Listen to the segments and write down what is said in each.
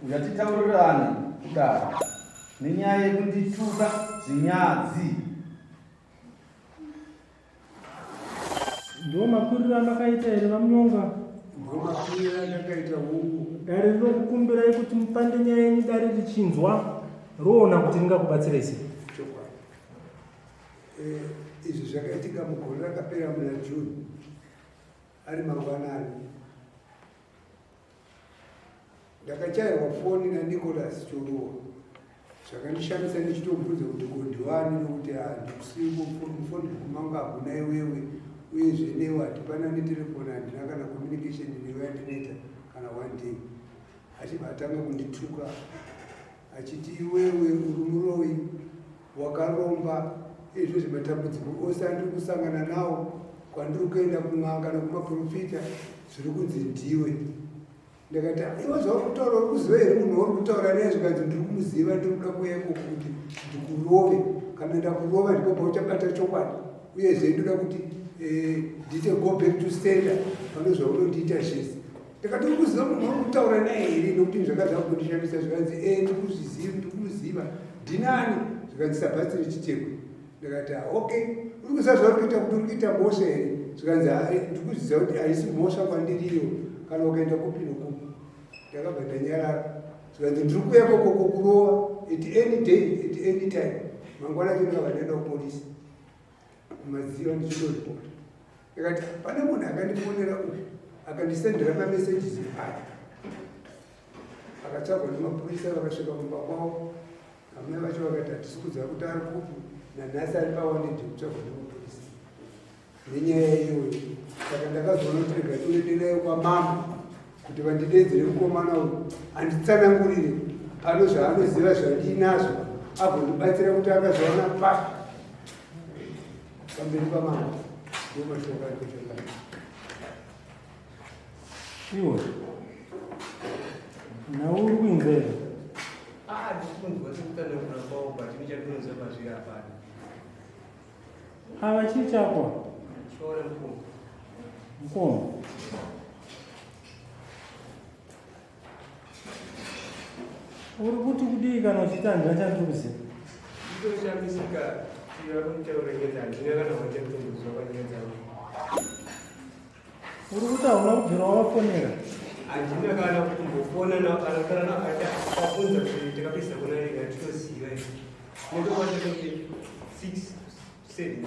Ngatitaurirane kudaro nenyaya yekundituka zvinyadzi. Ndiwo makuriro amakaita here vaMunyonga? Ndiwo makuriro andakaita hungu. Dare rinokukumbirai kuti mupande nyaya yenyu dare richinzwa roona kuti ringakubatsirai sei. Chokwadi. Eh, izvi zvakaitika mugore rakapera muna June ari mangwanani. Ndakachairwa foni naNicholas Choruwa zvakandishamisa ndichitomubvunza kuti ko ndiwani nokuti handikusiyi mufoni book mangu hakuna iwewe uyezve newe hatipanani telefoni handina kana communication newe yandinoita kana one day achibva atanga kundituka achiti iwewe uri muroyi wakaromba izvo zvematambudziko ose andiri kusangana nawo kwandiri kuenda kun'anga nekumaprofita zviri kunzi ndiwe ndakati iwe zvauri kutaura uri kuziva here munhu wauri kutaura naye zvikanzi ndiri kumuziva ndiri kuda kuuya ikoko kuti ndikurove kana ndakurova ndipo pauchabata chokwadi uyezve ndoda kuti eh, ndiite go back to sender pane zvaunondiita zvese ndakati uri kuziva munhu wauri kutaura naye here nokuti zvanga zvakundishamisa zvikanzi e ndikuzviziva ndikumuziva ndinani zvikanzi sabhatsiri chitekwe ndikati ah, okay uri kuziva zvauri kuita kuti uri kuita mhosva here zvikanzi ah, eh, ndiri kuzviziva kuti haisi mhosva kwandiriyo kana ukaenda kupi nokupi ndakabva ndanyarara zvikanzi ndiri kuuya kokoko kurova at any day at any time mangwana acho ndakabva ndaenda kupolisi kumadziva ndichitoripota ndikati pane munhu akandifonera uyu akandisendera mamessages aya akatsvagwa nemapurisa vakasvika kumba kwavo Amai vacho vakati hatisi kuziva kuti ari kupi nanhasi ari pawanted kutsvagwa nemapurisa nenyaya iyoyo. Saka ndakazoona kuti rega tiende nayo kwamambo kuti vandidedzere mukomana uyu anditsanangurire pano zvaanoziva zvandiinazvo agondibatsira kuti akazviwana papi pamberi pamambo. Ndomashoko ari Iwe. Nhau uri kuinzwa here? Ah, ndiri kunzwa sekutsanangura kwavo but ini chandinonzwa pazviri hapana. Ava chii chako? Chiona mukoma. Mukoma. Uri kuti kudii kana uchiti handina chandiri kuziva? Nditoshamisika vari kutaura nyaya handina kana wachanditombozwa panyaya dzavo. Uri kuti hauna kubvira wavafonera? Handina kana kutombofona kana kana akabvunza kuti takapedzisa kuona rega titoziva izvi. Notokwanisa kuti 6 7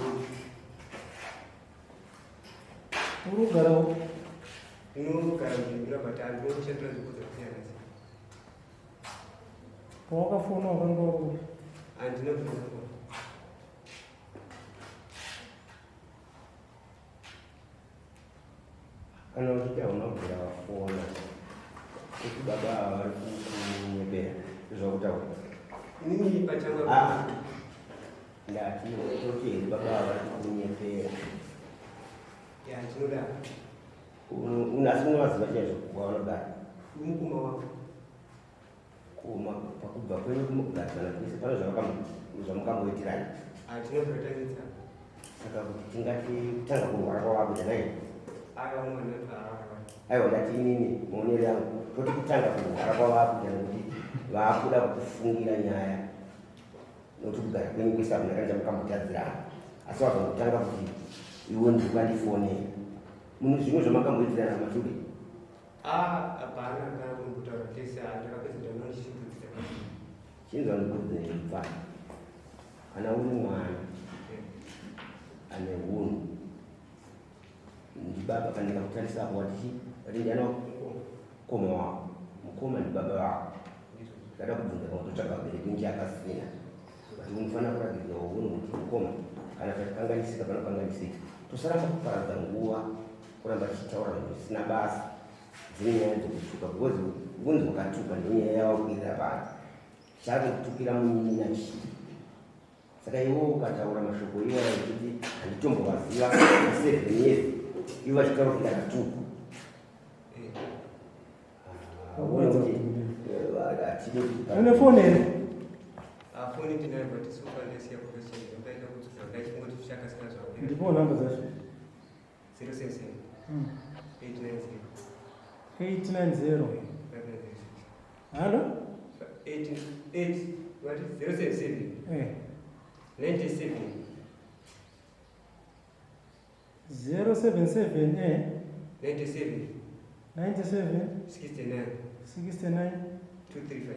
Uri kugara upi? Ndinogara muBindura but handinoshandira nzvimbo dzakasiyana siyana. Pawakafona wakanga uri kupi? Handina kubvira. Kana uchiti hauna kubvira wafona kuti baba ava vari kukunyepera zvakutaura. Inini pachanga Ah, ndati toti here baba ava vari kukunyepera. Ya ndinodaro. Asi unovaziva chaizvo kwavanogara? Mukoma wangu. Kuma pakubva kwenyu kumugadzana kwese pane zvamukamboitirana. Hatina kubatanidza. Saka kuti tingati kutanga kurwara kwavakuita nai? Aiwa mwana arwara. Aiwa ndati inini maonero yangu toti kutanga kurwara kwavakuita nekuti vakuda kukufungira nyaya nokuti kugara kwenyu kwese hakuna kana chamukambotadzirana asi vazongotanga kuti iwe ndikukandifonera munhu zvimwe zvamakamboitirana mature Ah, hapana kana kumbotaura tese ndakapedza ndanga ndichibvunzira. Chinzwa ndikuudze mfana. Kana uri mwana ane hunhu ndibaba kana ndikakutarisa apo wati wati ndiani mukoma wako mukoma ndibaba vako ndada kubvunza kana kutotsvaga vabereki nje akasina but unofanira kuratidza hunhu kuti mukoma kana pachikanganisika panokanganisika tosaramba kuparadza nguva kuramba tichitaura zvinhu zvisina basa dzine nyaya dzekutuka because unzi wakatuka ndonyaya yawakwirira pano. Chave kutukira munin'ina chii? Saka iwe ukataura mashoko iwaya ekuti handitombovaziva 7 years ivo vachitaura kuti ndakatukwa. Uone kuti hatidi kuti Une foni here? Foni ndinayo, but so far ndasiya kucharge. Ndaida kudzosa, ndaichingoti zvichakasika zvapera. Ndipo nhamba dzacho. 077 890 890. 596. Halo. 8 8 what is 077 97 077 97 97 69 69 235.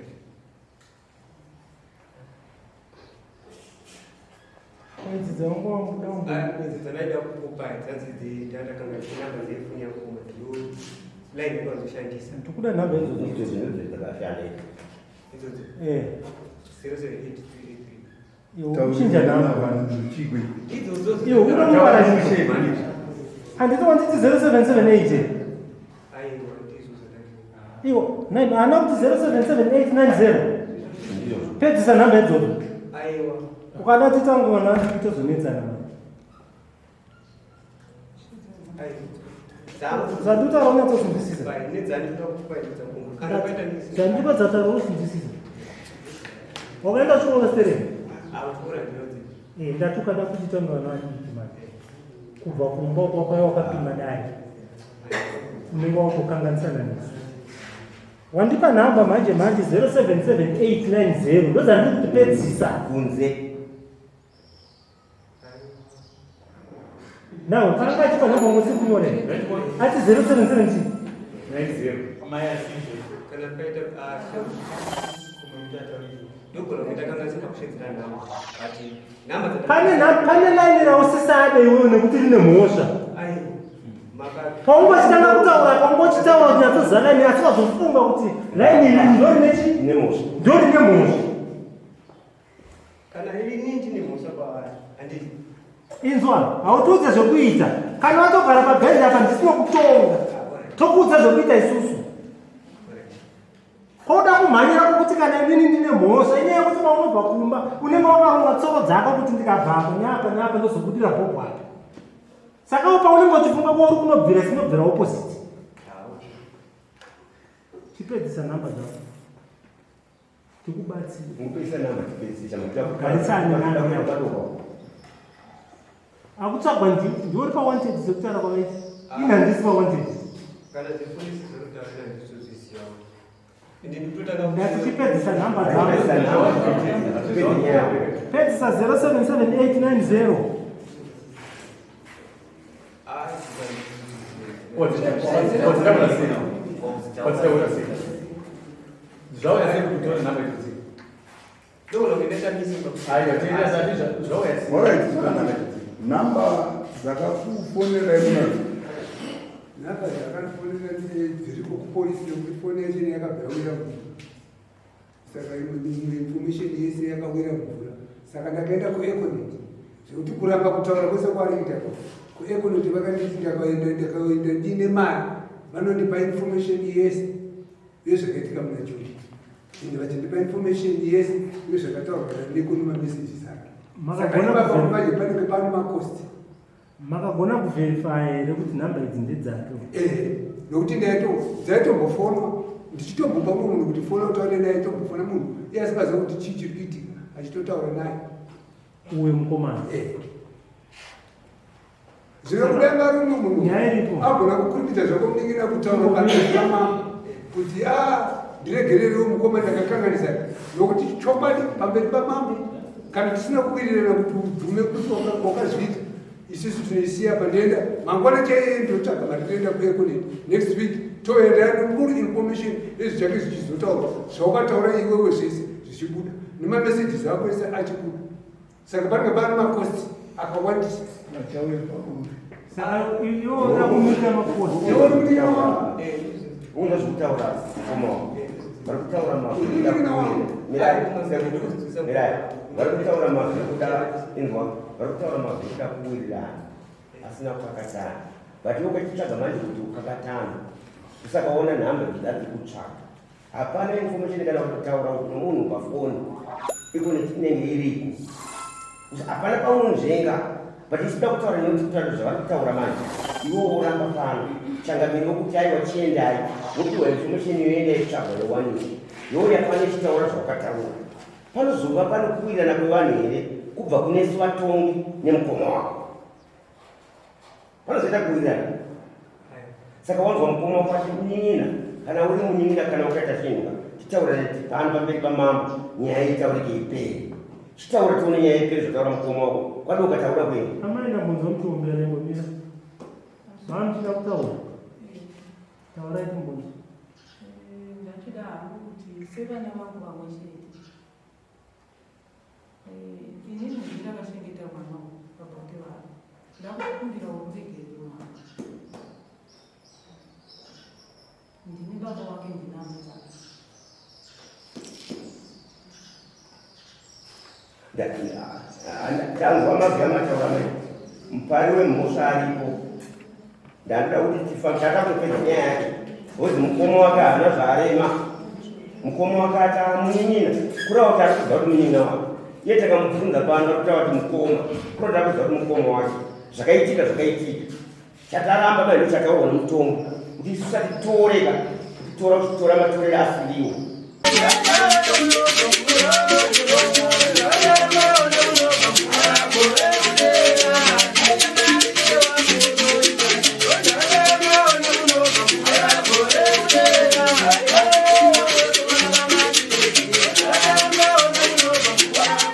Idzi dzaungoda. Idzi dzandaida kukupa dzanzi ndandakanga namba dzefoni yangu koma ndo line yakanzoshandisa. Ndikuda nhamba idzodzo. Izvo zvinobve dzakashanda. Idzodzo? Eh. 078383. Iwe uchinja nhamba. Chigwe. Idzodzo. Iwe unomubara chishe, handiti wanditi 0778? Aiwa, ndizvo zvandati. Iwo haana kuti 077890? Ndizvozvo. Pedzisa nhamba idzodzo. Aiwa. Ukada titangona titozonetsana. Aiwa, dzangu. Zvanditaura unyatsozvinzwisisa. Nedzandinoda kukupa idzo dzangu kana paita misi. Zvandipa dzataura uzvinzwisisa. Wakaenda chikoro stereni? Akutora ndinodzi. Ndatukada kuti tange vana vadiki manje kubva kumba kwakauya wakapima dai unenge wakukanganisana nesu. Wandipa nhamba manje manje 077890 ndodzandiri kuti pedzisa. Kunze. Now kanga achipa nhamba ngosiri kunyora ati 077 chii? Kana paita ndogona kuita kanganisa pakushedzera nhamba, but nhamba Pane laini rausisade iwewe nekuti rine mhosva. Aiwa, maka Paungochitanga kutaura, paungochitaura kuti nyatsoziva laini, asi wazofunga kuti laini iri ndorine chi Nemhosva. Ndorine mhosva. Kana ini ndine mhosva kwavari, handiti? Inzwa, hautiudze zvekuita. Kana watogara pabhenji apa, ndisino kutonga, tokuudza zvekuita isusu. Koda kumhanyira kwokuti kana inini ndine mhosva, inyaya yekuti paunobva kumba unenge wakaronga tsoro dzako kuti ndikabvapo neapa neapa ndozobudira bhobho apa. Saka paunenge uchifunga kwauri kunobvira, sinobvira opposite. Chipedzisa nhamba dzako tikubatsire. Mupedzisa namba, tipedzisa. Garisani nani. Akutsvagwa ndiuri pawanted sekutaura kwavaiti, ini handisi pawanted. Kana dzefundisi dzinotaurira ndizozvizivawo, ende ndikutotanga. Ndati chipedzisa nhamba dzako. Pedzisa nhamba, tipedze nyaya. Pedzisa 077890. Ah, Wadzitaura sei? Wadzitaura sei? Zvauya sei kutora nhamba idzodzi? Ndogona kuenda tamisi. Aiwa, tienda zati zvauya sei? Alright, zvakanaka. Nhamba dzakakufonerai munadzo? Nhamba dzakandifonera dziriko kupolisi, nekuti foni yacho yakabva yawira mvura, saka imwe information yese yakawira mvura. Saka ndakaenda kuEconet, zvekuti kuramba kutaura kwese kwariita kuEconet, vakanditi ndakaenda, ndakaenda ndine mari, vanondipa information yese yezvakaitika muna Juli, ende vachindipa information yese yezvakataurwa naNeko nemamessages ake. Saka Makagona ipapo kuverify? manje panenge pane macost. Makagona kuverify here kuti nhamba idzi ndedzake? Ehe, nokuti dzaitombofona, ndichitombopa mumwe munhu kuti fona utaure naye, tombofona munhu iye asingaziva kuti chii chiri kuitika, achitotaura naye. Uwe mukomana. Ehe. Zvino kudai vari umwe munhu Nyaya iripo. agona kukurumidza zvako muningira kutaura pamberi pamambo kuti a ndiregererewo mukoma, ndakakanganisa, nokuti chokwadi pamberi pamambo kana tisina kuwirirana kuti ubvume kuti wakazviita, isusu tinoisiya pandienda mangwana chaiye, ndotsvaga mari, toenda kuEconet next week, toenda full information nezvichange zvichizotaurwa, zvawakataura iwewe zvese zvichibuda nemamessages ako ese achibuda. Saka panenge pane macost akawandisa. Achauya pauri. Saka iwe uda kumuita macost? Iwe uri kuti yawa. Unga zvekutaura mukoma wako vari kutaura mazwi mirai, vari kutaura mazwi ekuda, inzwa, vari kutaura mazwi ekuda kuwirirana asina kukakatana, but iwe ukachitsvaga manje kuti ukakatana, usakaona nhamba dzida dziri kutsvaga. Hapana information kana kutotaura nomunhu pafoni iko inenge iriko. Hapana paunonzvenga but isida kutaura nekuti kutaura zvavari kutaura manje. Iwe woramba pano changamire wokuti aiwa chiendai wopiwa information yoenda yotsvagwa yowanikwa youya pano ichitaura zvawakataura. Panozova pano kuwirirana kwevanhu here kubva kunesu vatongi nemukoma wako? Panozoita kuwirirana. Saka wanzwa mukoma wako ati munin'ina, kana uri munin'ina kana ukaita chinhu titaurane pano pamberi pamambo nyaya itaurike ipere. Chitaura tione nyaya ipere zvataura mukoma wako. Kwadi ukataura kuenda. Amai ndambonzwa muchiombera imbomira. Mamuchida kutaura. Taurai timbonzwa. Ndachida hangu kuti sevana vangu vamwe chete. Inini ndini ndakachengeta mwana uyu pabonde vangu. Ndakukumbirawo ruregerero mwana. Ndini baba wake ndini amuzara. Tanzwa mazwi amataura mai mupari wemhosva aripo. Ndanoda kuti tifa takupedza nyaya yacho because mukoma wake haana zvaarema. Mukoma wake ati amunin'ina kureva kuti ari kuziva kuti munin'ina wake. Iye takamubvunza pano ari kutaura kuti mukoma kureva kuti ari kuziva kuti mukoma wake. Zvakaitika zvakaitika. Chataramba mai ndochataurwa nemutongo kuti isu satitoreka kutitora kuchitora matorero asiriwo.